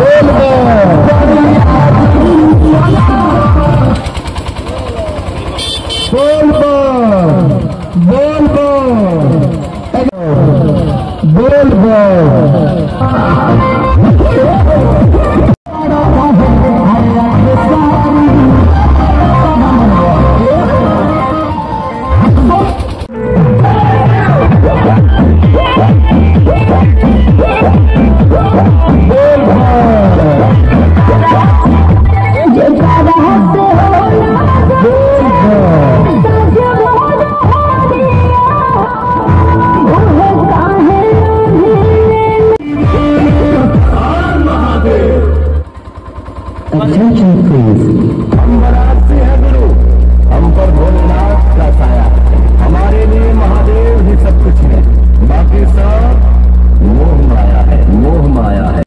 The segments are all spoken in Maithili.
बोल बोल बोल बोल बोल। Attention please. हम बनारसी हैं गुरु, हम पर भोलेनाथ का साया, हमारे लिए महादेव ही सब कुछ है, बाकी सब मोह माया है, मोह माया है।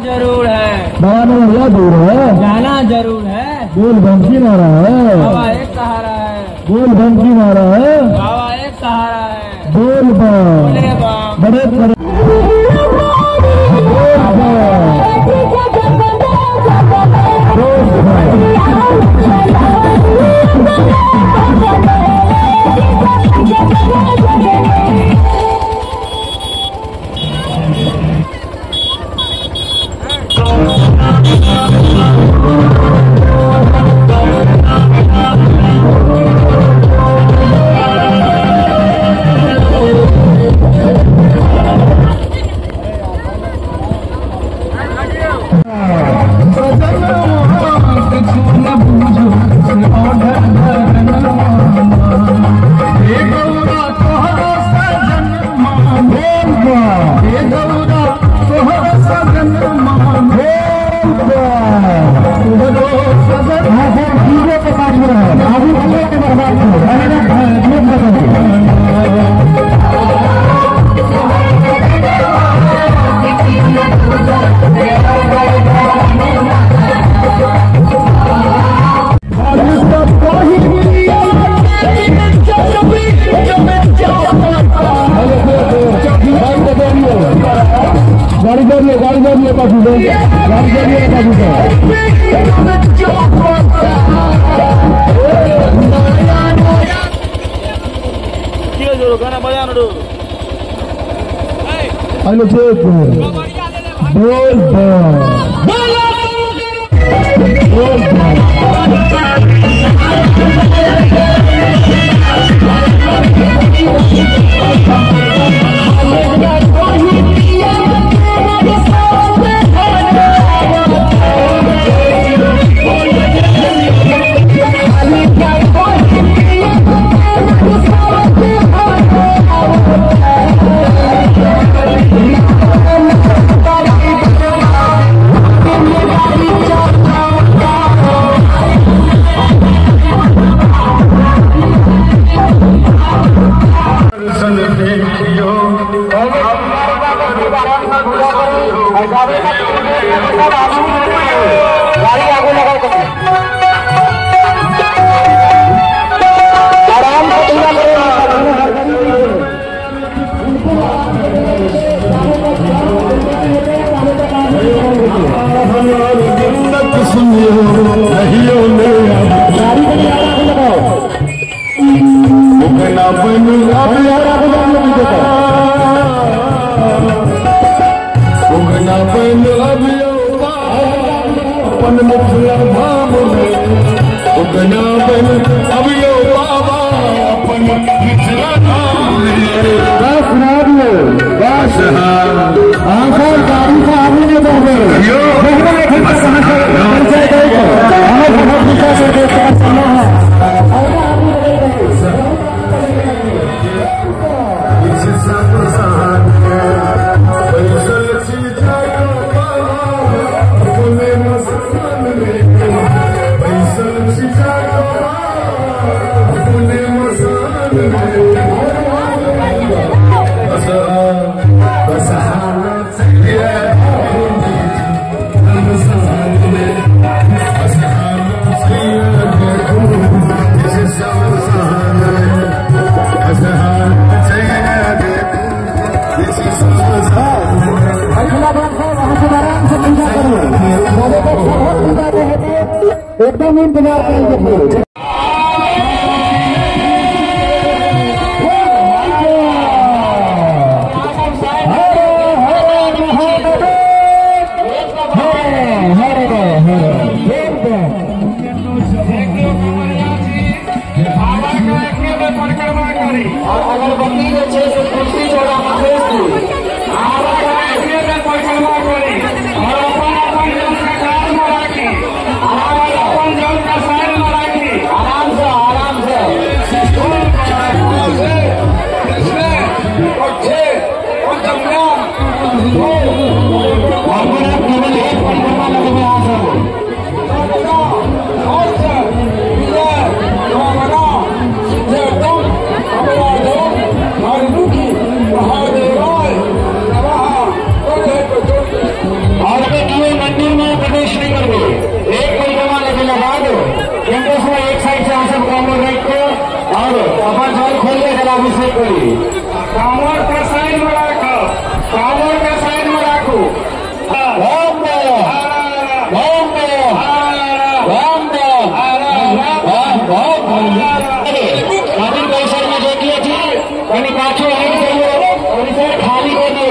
जरूर है, भवानी दूर है, जाना जरूर है, बोल बंसी मारा है, बाबा एक सहारा है, बोल बंसी मारा है, बाबा एक सहारा है, बोल बड़े बड़े गाड़ी गाड़ी गाड़ी गाड़ी बोल बोल एकदम इंतजार करेंगे। कांवर का साइड में राखो, कांवर का साइड में राखो। राम राम राम राम राम। मंदिर परिसर में देखिए जी, पाछो परिसर खाली कर दो।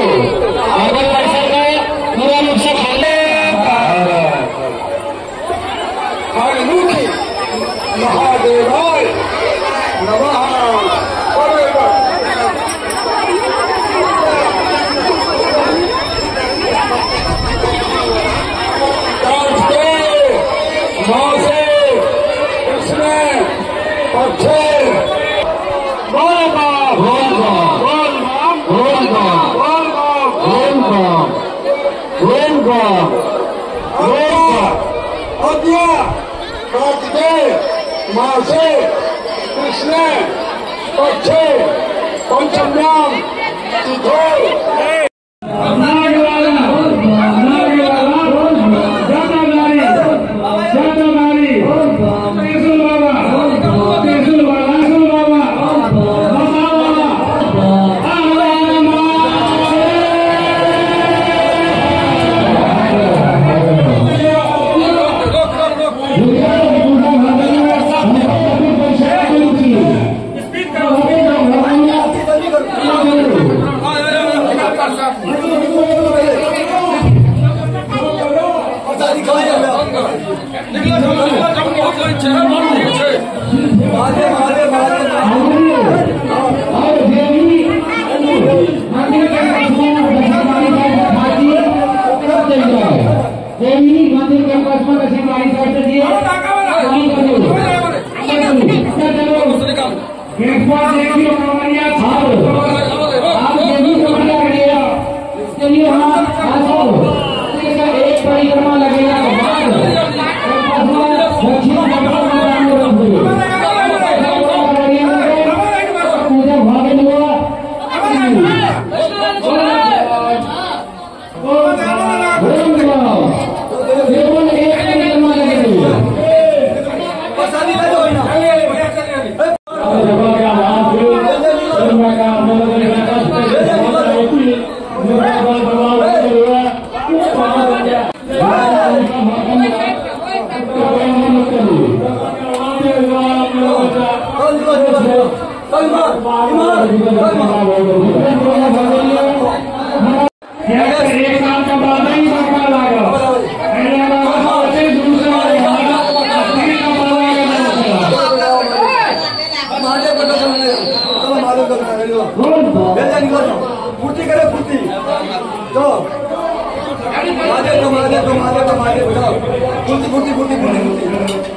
मंदिर परिसर में पूरा रूप से खाली। महादेवाय नमः। कृष्ण पक्षे पंचम्याम तिथो Gracias. एक साल का बाद ही मौका लागल। फूर्ति करे फूर्ति, चलो महादेव को महादेव को महादेव को महादेव, चलो फूर्ति फूर्ति फूर्ति फूर्ति फूर्ति,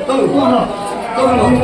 चलो चलो। चलो।